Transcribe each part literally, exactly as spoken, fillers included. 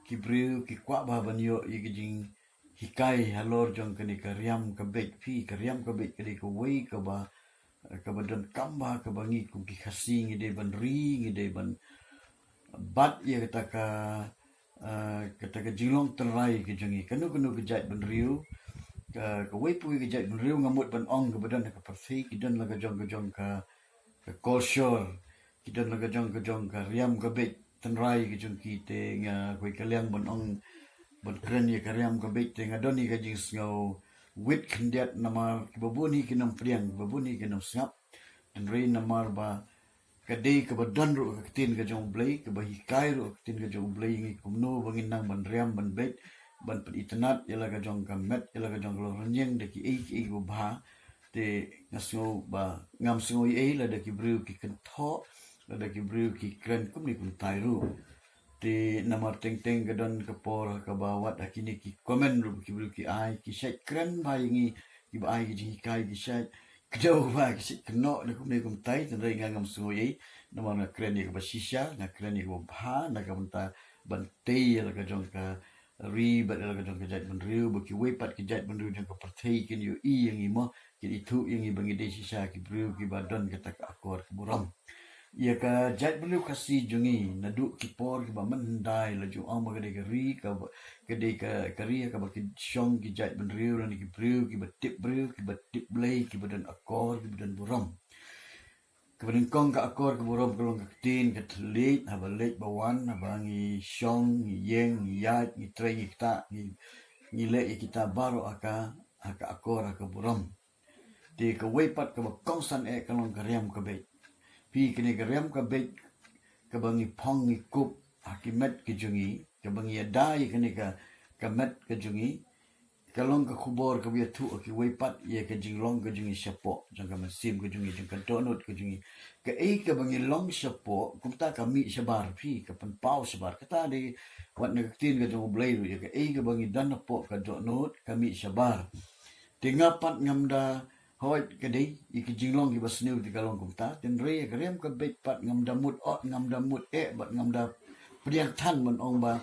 ki briew ki kwah bha ban ïoh ïa ki jinghikai halor jong kane ka riam ka beit. Phi, ka riam ka beit ka dei kawei kaba, kaba donkam bha, kaba ngi kum ki Khasi ngi dei ban ri, ngi dei ban bat ïa kata ka, eh, kata ka jinglong tynrai ka jong ngi. Kano kano ka jaitbynriew, ka, kawei pa kawei ka jaitbynriew, nga mut ban ong, kaba don ha ka pyrthei, ki don la ka jong ka jong ka, ka culture, ki don la ka jong ka jong ka riam ka beit tynrai ka jong ki. Te nga kwah ka liang ban ong, ban kren ïa ka riam ka beit, te nga don hi ka jingsngew wit khyndiat namar kiba bun hi kin ym pdiang, kiba bun hi kin ym sngap. Hynrei namar ba ka dei kaba don ruh ka ktien ka jong U Blei, kaba hikai ruh ka ktien ka jong U Blei ïa ngi kumno ba ngin nang ban riam ban beit, ban pynitynnad ïa la ka jong ka met, ïa la ka jong ka longrynïeng da kiei kiei kiba bha. Te nga sngew ba ngam sngew ei ei lada ki briew ki kynthoh, lada ki briew ki kren kumne kumtai ruh. Te namar teng teng ka don ka por ha kaba wat ha kine ki comment ruh ki briew ki ai, ki shait kren bha ïa ngi, kiba ai ki jinghikai, ki shait kdew bha, ki shait kynnoh da kumne kumtai, hynrei nga ngam sngew ei ei, namar nga kren ïa kaba shisha, nga kren ïa kaba bha na ka bynta ban tei ïa la ka jong ka ri bad ïa la ka jong ka jaitbynriew, ba kiwei pat ki jaitbynriew jong ka pyrthei kin ïohi ïa ngi mo, kin ithuh ïa ngi ba ngi dei shisha ki briew kiba don kata ka akor ka burom. Ïa ka jaitbynriew Khasi jong ngi naduh ki por kiba mynhyndai, la ju ong ba ka dei ka ri kaba, ka dei ka, ka ri kaba ki shong ki jaitbynriew lane ki briew kiba tip briew, kiba tip Blei, kiba don akor, kiba don burom. Kaba nyngkong ka akor ka burom ka long ka ktien ka thylliej, haba leit ba wan, haba ngi shong, ngi ïeng, ngi ïaid, ngi trei, ngi ktah, ngi, ngi leh ïa kita baroh ha ka, ha ka akor, ha ka burom. Te kawei pat kaba kongsan eh ka long ka riam ka beit. Phi, kane ka riam ka beit kaba ngi phong ngi kup ha ki met ki jong ngi, kaba ngi ïada ïa kane ka, ka met ka jong ngi, ka long ka khubor kaba ïathuh ha kiwei pat ïa ka jinglong ka jong ngi shapoh, jong ka mynsiem ka jong ngi, jong ka dohnud ka jong ngi. Kaei kaba ngi long shapoh, kumta ka mih shabar phi, ka pynpaw shabar. Kata dei wat na ka ktien ka jong U Blei ruh, ïa kaei kaba ngi don hapoh ka dohnud, ka mih shabar. Te nga pat ngam da, hooid ka dei, ïa ki jinglong kiba sniew te ka long kumta, hynrei ïa ka riam ka beit pat ngam da mut ot, ngam da mut eh, bad ngam da pdiang than ban ong ba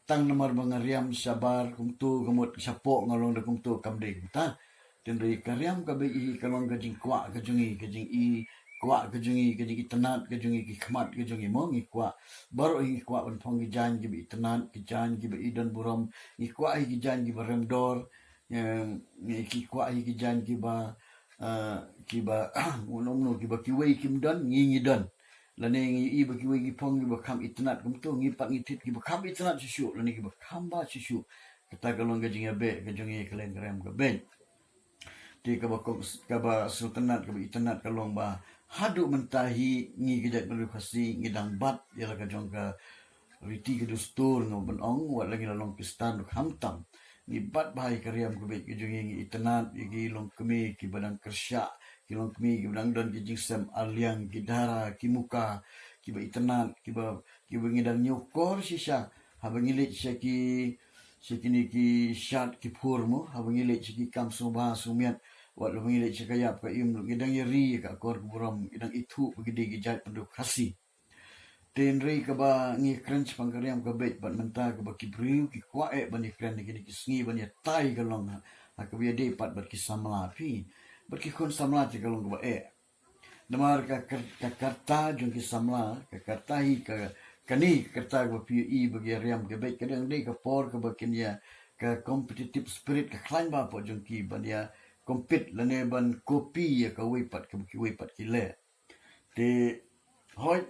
tang namar ba nga riam shabar kumto, ka mut shapoh nga long da kumto, kam dei kumta. Hynrei ka riam ka beit hi ka long ka jingkwah ka jong ngi, ka jingi kwah ka jong ngi, ka jingitynnad ka jong ngi, ki khmat ka jong ngi mo, ngi kwah. Baroh hi ngi kwah ban phong ki jaiñ kiba itynnad, ki jaiñ kiba i don burom, ngi kwah hi ki jaiñ kiba rem dor, em, ngi, ki kwah hi ki jaiñ kiba, eh, kiba, kumno kumno, kiba kiwei kim don, ngi ngi don. Lane ngi i ba kiwei ki phong kiba kham itynnad kumto, ngi pat ngi thied kiba kham itynnad shuh shuh, lane kiba kham bha shuh shuh. Kata ka long ka jingïabeh ka jong ngi ha ka liang ka riam ka beit. Te kaba kong, kaba sngewtynnad, kaba itynnad ka long ba haduh mynta hi ngi ki jaitbynriew Khasi ngi dang bat ïa la ka jong ka riti ka dustur, nga ban ong, wat la ngi la long Khristan ruh khamtam. Ngi bat bha ïa ka riam ka beit ka jong ngi, ngi itynnad ïa ki longkmie kiba dang kyrshan, ki longkmie kiba dang don ki jingsem arliang, ki dara, ki muka, kiba itynnad, kiba, kiba ngi dang ñiewkor shisha haba ngi leit sha ki, sha kine ki shad ki phur mo, haba ngi leit sha ki kam sngewbha sngewmiat, wat la ba ngi leit sha ka ïap ka im ruh, ngi dang ïari ïa ka akor ka burom, ngi dang ithuh ba ki dei ki jaitbynriew Khasi. Te hynrei kaba ngi kren shaphang ka riam ka beit bad mynta kaba ki briew ki kwah eh ban ïakren ha kine ki sngi ban ïatai ka long ha, ha kaba ïadei pat bad ki samla phi, bad ki khun samla te ka long kaba eh. Namar ka kar-, ka karta jong ki samla, ka karta hi ka, kane ka karta kaba phi ïohi ba ka riam ka beit, ka dang dei ka por kaba kin ïa, ka competitive spirit ka khlaiñ bha hapoh jong ki ban ïa compete lane ban copy ïa kawei pat kaba kiwei pat ki leh. Te hooid,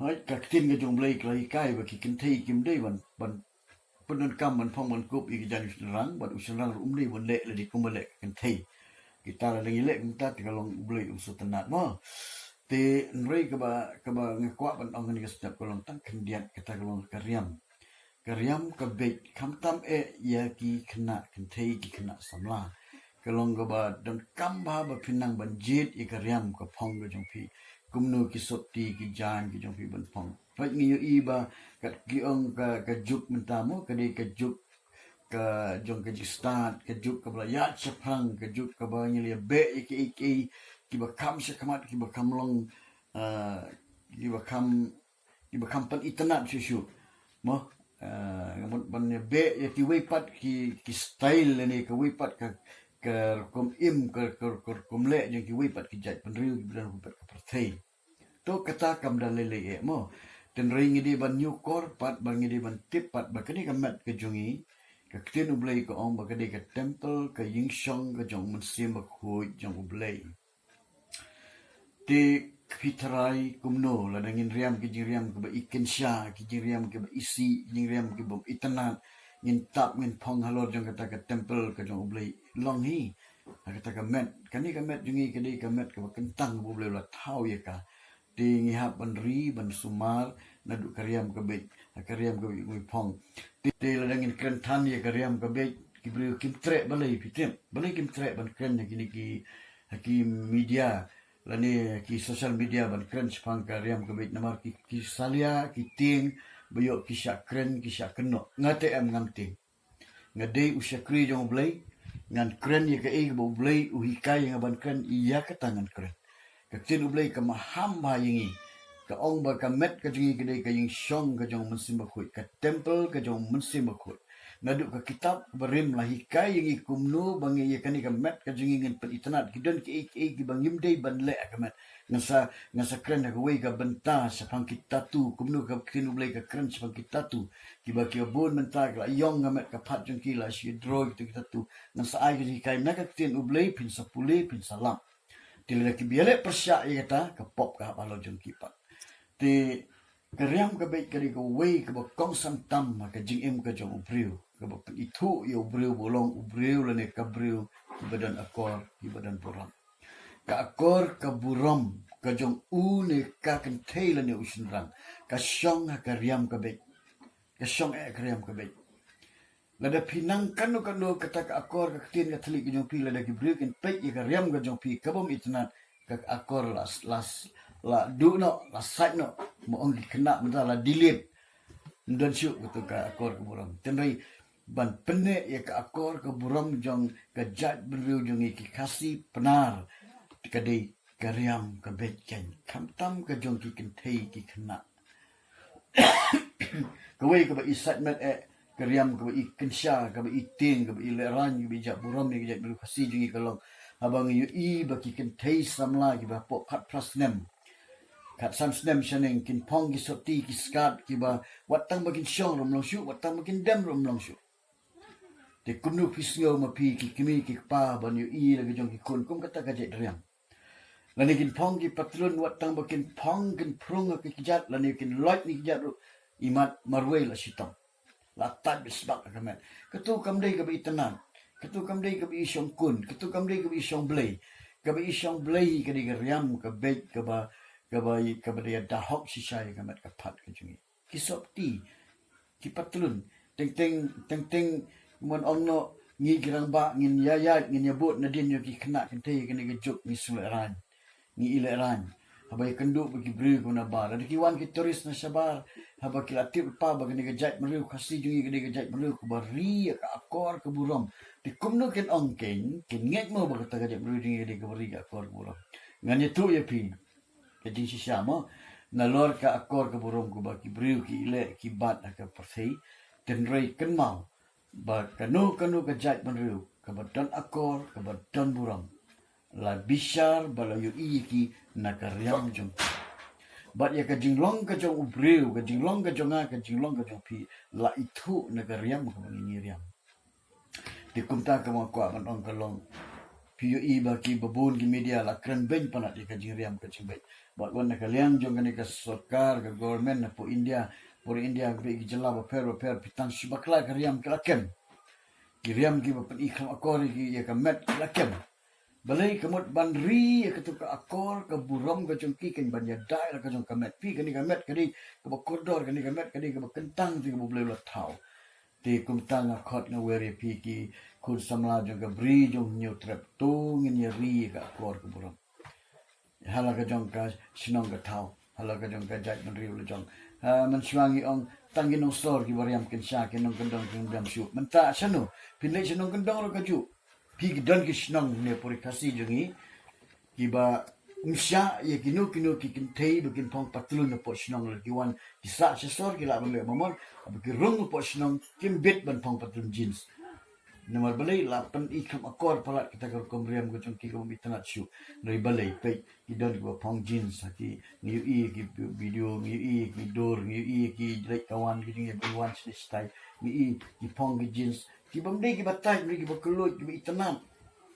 hooid ka ktien ka jong U Blei ka la hikai ba ki kynthei kim dei ban, ban pyndonkam ban phong ban kup ïa ki jaiñ u shynrang, bad u shynrang ruh um dei ban leh lade kumba leh ka kynthei. Kita lada ngi leh kumta te ka long U Blei um sngewtynnad mo. Te hynrei kaba, kaba nga kwah ban ong ha kane ka step ka long tang khyndiat, kata ka long ka riam. Ka riam ka beit khamtam eh ïa ki khynnah kynthei, ki khynnah samla. Ka long kaba donkam bha ba phin nang ban jied ïa ka riam ka phong ka jong phi. Kumno ki sopti ki jaiñ ki jong phi ban phong. Peit ngi ïohi ba kat ki ong ka, ka juk mynta mo, ka dei ka juk ka jong ka jingstad, ka juk kaba la ïaid shaphrang, ka juk kaba ngi la ïabeh ïa kiei kiei kiba kham shakhmat, kiba kham long, ah, kiba kham, kiba kham pynitynnad shuh shuh. Mo, ah, ban ïa beh ïa kiwei pat ki, ki style lane kawei pat ka, ka rukom im, ka, ka, ka rukom leh jong kiwei pat ki jaitbynriew kiba don ha ka pyrthei. To kata kam da lei lei eh mo. Tynrai ngi dei ban ñiewkor pat, ba ngi dei ban tip pat ba kane ka met ka jong ngi, ka ktien U Blei ka ong ba ka dei ka temple, ka ïingshong ka jong U Mynsiem Bakhuid jong U Blei. Te phi tharai kumno lada ngin riam ki jingriam kiba i kynsha, ki jingriam kiba i sih, ki jingriam kiba i tynnad, ngin tap ngin phong halor jong kata ka temple ka jong U Blei? Long hi. Ha kata ka met, kane ka met jong ngi ka dei ka met kaba kyntang ba U Blei u la thaw ïa ka. Te ngi hap ban ri ban sumar naduh ka riam ka beit ha ka riam ka beit ngi phong. Te, te lada ngin kren than ïa ka riam ka beit, ki briew kim treh balei, phi tip? Balei kim treh ban kren ha kine ki, ha ki media lane ki social media ban kren shaphang ka riam ka beit? Namar ki, ki salia, ki tieng ba ïoh ki shah kren, ki shah kynnoh. Nga te em, ngam tieng. Nga dei u shakri jong U Blei, ngan kren ïa kaei kaba U Blei u hikai ïa nga ban kren, ïa kata ngan kren. Ka ktien U Blei ka maham bha ïa ngi. Ka ong ba ka met ka jong ngi ka dei ka ïingshong ka jong U Mynsiem Bakhuid, ka temple ka jong U Mynsiem Bakhuid. Naduh ka kitab barim la hikai ïa ngi kumno ba ngi ïa kane ka met ka jong ngi ngin pynitynnad. Ki don kiei kiei kiba ngim dei ban leh ha ka met. Ngan sa, ngan sa kren ha kawei ka bynta shaphang ki tattoo, kumno ka ktien U Blei ka kren shaphang ki tattoo. Kiba, kiba bun mynta ki la ïong ha met ka phad jong ki, la shu draw kita ki tattoo. Ngan sa ai ka jinghikai na ka ktien U Blei, phin sa pule, phin sa lap. Te lada kiba ïaleh pyrshah ïa kata, ka pop ka hap halor jong ki pat. Te ka riam ka beit ka dei kawei kaba kongsan tam ha ka jingim ka jong u briew, kaba pynithuh ïa u briew ba u long u briew lane ka briew kiba don akor, kiba don burom. Ka akor ka burom ka jong u ne ka kynthei lane u shynrang ka shong ha ka riam ka beit. Ka shong eh ha ka riam ka beit. Lada phi nang kano kano, kata ka akor ka ktien Katholik ka jong phi, lada ki briew kin peit ïa ka riam ka jong phi kabym itynnad, ka akor la, la, la duh noh, la sait noh, mo, ong ki khynnah mynta, la delete. Ym don shuh kato ka akor ka burom. Tynrai ban pynneh ïa ka akor ka burom jong ka jaitbynriew jong ngi ki Khasi Pnar, ka dei ka riam ka beit, khamtam ka jong ki kynthei ki khynnah. Kawei kaba i sait met eh, ka riam kaba i kynsha, kaba i tieng, kaba i lehraiñ, kaba i jah burom ïa ka jaitbynriew Khasi jong ngi ka long haba ngi ïohi ba ki kynthei samla kiba hapoh khatphra snem, khatsan snem shaneng, kin phong ki sopti, ki skat, kiba wat tang ba kin shong ruh ym long shuh, wat tang ba kin dem ruh ym long shuh. Te kumno phi sngew ma phi ki kmie ki kpa ban ïohi la ka jong ki khun kum kata ka jait riam? Lane kin phong ki patlun, wat tang ba kin phong, kin phrung ha ki kjat, lane kin loit na ki kjat ruh, imat marwei la shitom. La tait beit sbak ha ka met. Kato kam dei kaba itynnad. Kato kam dei kaba ishongkun. Kato kam dei kaba ishongblei. Kaba ishongblei ka dei ka riam ka beit kaba, kaba, kaba dei da hok shisha ïa ka met ka phad ka jong ngi. Ki sopti, ki patlun, teng teng, teng teng, mon ong noh, ngi ki rangbah ngin ïa ïaid, ngin ïa bud nadien ïa ki khynnah kynthei, kane ka juk ngi sngewlehraiñ, ngi ilehraiñ. Haba ïakynduh bad ki briew kiba na bar, lada ki wan ki tourist na shabar, haba ki la tip lypa ba kane ka jaitbynriew Khasi jong ngi ka dei ka jaitbynriew kaba ri ïa ka akor ka burom. Te kumno kin ong, kin, kin ngeit mo ba kata ka jaitbynriew jong ngi ka dei kaba ri ïa ka akor ka burom? Ngan ïathuh ïa phi ka jingshisha mo, nalor ka akor ka burom kaba ki briew ki leh ki bat ha ka pyrthei. Tynrai kynmaw ba kano kano ka jaitbynriew kaba don akor kaba don burom, la bishar ba la ïohi ïa ki na ka riam jong ki. Bad ïa ka jinglong ka jong u briew, ka jinglong ka jong nga, ka jinglong ka jong phi, la ithuh na ka riam kaba ngi, ngi riam. Te kumta kaba nga kwah ban ong ka long, phi ïohi ba kiba bun ki media la kren beiñ palat ïa ka jingriam ka jingbeit. Bad wat na ka liang jong kane ka sorkar, ka government hapoh India, pura India, ka beit ki jylla bapher bapher, phi tang shu bakla ka riam ki la kem. Ki riam kiba pyni khlem akor ïa ki, ïa ka met ki la kem. Balei? Ka mut ban ri ïa kato ka akor ka burom ka jong ki, kin ban ïada ïa la ka jong ka met. Phi, kane ka met ka dei kaba kordor, kane ka met ka dei kaba kyntang, te kaba U Blei u la thaw. Te kumta nga khot nga wer ïa phi ki khun samla jong ka Bri jong Hynñiewtrep, to ngin ïa ri ïa ka akor ka burom ha la ka jong ka shnong ka thaw, ha la ka jong ka jaitbynriew la jong. Ha, mynshuwa ngi ong tang ki nongsor kiba riam kynsha, ki nongkyndong kim riam shuh. Mynta shano? Phin leit sha nongkyndong ruh kajuh. Phi, ki don ki shnong ne puri Khasi jong ngi kiba Ym shah ïa kino kino ki kynthei ba kin phong patlun hapoh shnong, la ki wan ki sah sha sor ki lah ban leh mamon, haba ki rung hapoh shnong kim bit ban phong patlun jeans. Namar balei? La pyn-i kham akor palat kata ka rukom riam ka jong ki kaba ym itynnad shuh. Hynrei balei? Peit, ki don kiba phong jeans ha ki, ngi ïohi ki video, ngi ïohi ki dur, ngi ïohi ki leit ka wan, ki jingïaid wan shane shatai, ngi ïohi ki phong ki jeans, ki bym dei kiba tight, hynrei kiba kylluid, kiba itynnad,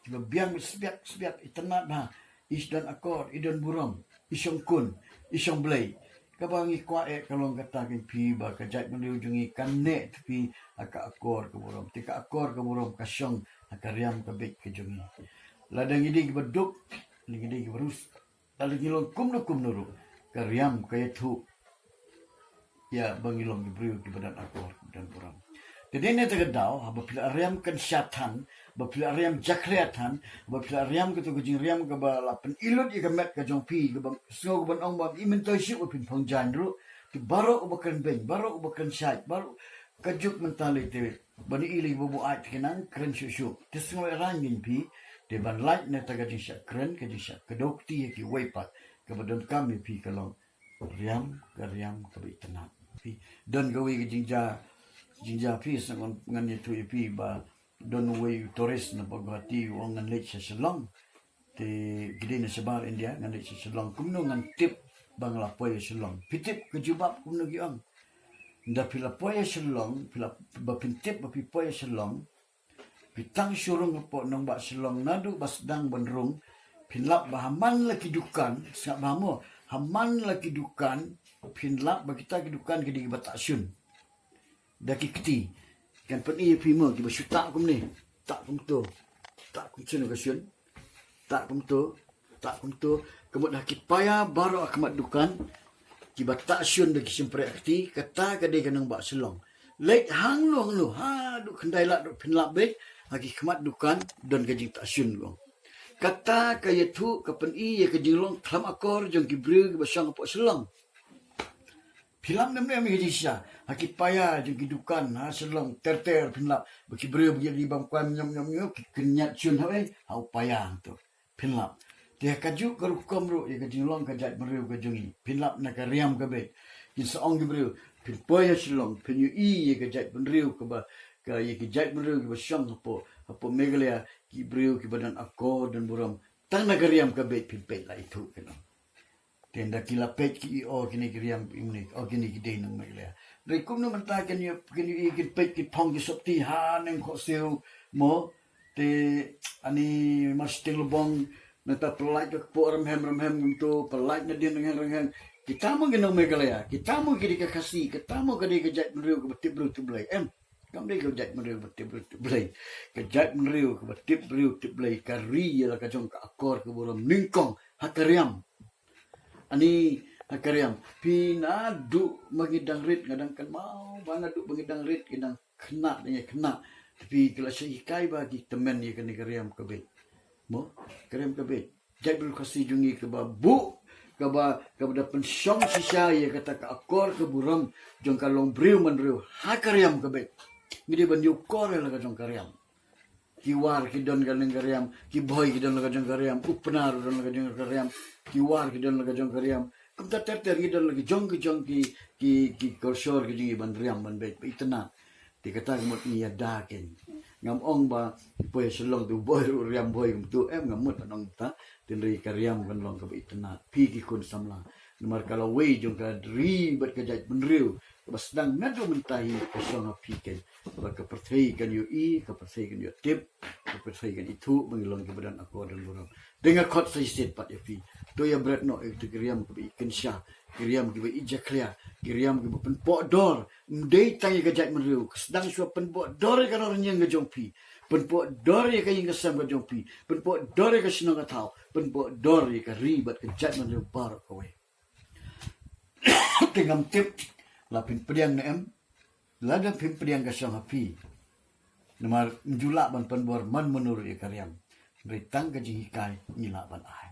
kiba biang sbiak sbiak, itynnad bha. Ish, don akor, i don burom, i shongkun, i shongblei. Kaba ngi kwah eh ka long kata, kynthei, ba ka jaitbynriew jong ngi kan neh tphi ha ka akor ka burom. Te ka akor ka burom ka shong ha ka riam ka beit ka jong ngi. Lada ngi dei kiba duk, lada ngi dei kiba rus, lada ngi long kumno kumno ruh, ka riam ka ïathuh ïa ba ngi long ki briew kiba don akor, kiba don burom. Te dei na kata ka daw, haba phi la riam kynsha than, ba phi la riam jakhlia than, ba phi la riam kato ka jingriam kaba la pyn-i lut ïa ka met ka jong phi, kaba sngew kaban ong ba ym i myntoi shuh ba phin phong jaiñ ruh. Te baroh uba kren beiñ, baroh uba kren shait, baroh, ka juk mynta lei te, ban ïohi lei ba buaid te ki nang kren shuh shuh. Te sngewraiñ ïa phi, te ban lait na kata ka jingshah kren, ka jingshah kdew kti ïa kiwei pat, kaba donkam ïa phi ka long riam, ka riam kaba itynnad. Phi don kawei ka jingjia, jingjia phi, sa ngan, ngan ïathuh ïa phi ba don uwei u tourist na Guwahati u ong ngan leit sha Shillong. Te ki dei na shabar India, ngan leit sha Shillong. Kumno ngan tip ba nga la poi Shillong? Phi tip ka jubab kumno ki ong? Nda phi la poi Shillong, phi la, ba phin tip ba phi poi Shillong, phi tang shu rung hapoh nongbah Shillong, naduh ba sdang ban rung, phin lap ba ha man la ki dukan, sngap bha mo, ha man la ki dukan, phin lap ba kita ki dukan ki dei kiba tah shun da ki kti. Kan pyni ïa phi mo, kiba shu tah kumne, tah kumto, tah kumto ka shun, tah kumto, tah kumto. Ka mut ha ki paia baroh ha khmat dukan, kiba tah shun da ki shympriah kti, kata ka dei ka nongbah Shillong. Leit hangno hangno, haduh khyndai lad ruh phin lap beit, ha ki khmat dukan don ka jingtah shun, kong. Kata ka ïathuh, ka pyni ïa ka jinglong khlam akor jong ki briew kiba shong hapoh Shillong. Phi lap ne em ne em ïa ka jingshisha, ha ki paia jong ki dukan ha Shillong ter ter phin lap ba ki briew ba ki bam kwai ñiom ñiom ñiom, ki kynñiat shun ha, eh, ha u paia hangto. Phin lap. Te ha kajuh ka rukom ruh ïa ka jinglong ka jaitbynriew ka jong ngi, phin lap na ka riam ka beit. Kin sa ong ki briew, phin poi ha Shillong, phin ïohi ïa ka jaitbynriew kaba, ka, ïa ki jaitbynriew kiba shong hapoh, hapoh Meghalaya, ki briew kiba don akor don burom. Tang na ka riam ka beit phin peit, la ithuh kano. Te nda ki la peit ki i, o kine ki riam, i mne, o kine ki dei nong Meghalaya. Hynrei kumno mynta kin ïoh, kin ïoh i, kin peit, kin phong ki sopti ha neng khohsiew mo. Te ani mar shiteng lubong, nangta pyllait ka kpoh rymhem rymhem kumto, pyllait nadien ryngheng ryngheng. Kita mo ki nong Meghalaya, kita mo ki dei ka Khasi, kita mo ka dei ka jaitbynriew kaba tip briew tip Blei, em? Kam dei ka jaitbynriew kaba tip briew tip Blei. Ka jaitbynriew kaba tip briew tip Blei ka ri ïa la ka jong ka akor ka burom nyngkong ha ka riam. Ani, ha ka riam. Phi naduh ba ngi dang rit nga dang kynmaw ba naduh ba ngi dang rit ngi dang khynnah, dang ïa khynnah. Te phi ki la shah hikai ba ki tymmen ïa kane ka riam ka beit. Mo, ka riam ka beit. Jaitbynriew Khasi jong ngi kaba buh, kaba, kaba da pynshong shisha ïa kata ka akor ka burom jong ka long briew man briew ha ka riam ka beit. Ngi dei ban ïukor ïa la ka jong ka riam. Ki War ki don ka jong ka riam, ki Bhoi ki don la ka jong ka riam, u Pnar u don la ka jong ka riam, ki War ki don la ka jong ka riam. Kumta ter ter ngi don la ki jong ki jong ki, ki, ki culture ki jong ngi ban riam ban beit ba itynnad. Te kata ka mut ngi ïada kein. Ngam ong ba poi Shillong te u Bhoi ruh riam Bhoi kumto, em, ngam mut ban ong kata. Hynrei ka riam kan long kaba itynnad. Phi ki khun samla. Namar ka lawei jong ka ri bad ka jaitbynriew kaba sdang naduh mynta hi ka shong ha phi kein. Ba ka pyrthei kan ïohi, ka pyrthei kan ïohtip, ka pyrthei kan ithuh ba ngi long kiba don akor don burom. Te nga khot sa shisien pat ïa phi. To ïa bret noh ïa kito ki riam kiba i kynsha, ki riam kiba i jakhlia, ki riam kiba pynpoh dor. Ym dei tang ïa ka jaitbynriew, ka sdang shuwa pynpoh dor ïa ka ror ñiang ka jong phi, pynpoh dor ïa ka ïing ka sem ka jong phi, pynpoh dor ïa ka shnong ka thaw, pynpoh dor ïa ka ri bad ka jaitbynriew baroh kawei. Te ngam tip la phin pdiang ne em, lada phim pdiang ka shong ha phi. Namar ym ju lah ban pynbor man mano ruh ïa ka riam. Hynrei tang ka jinghikai ngi lah ban ai.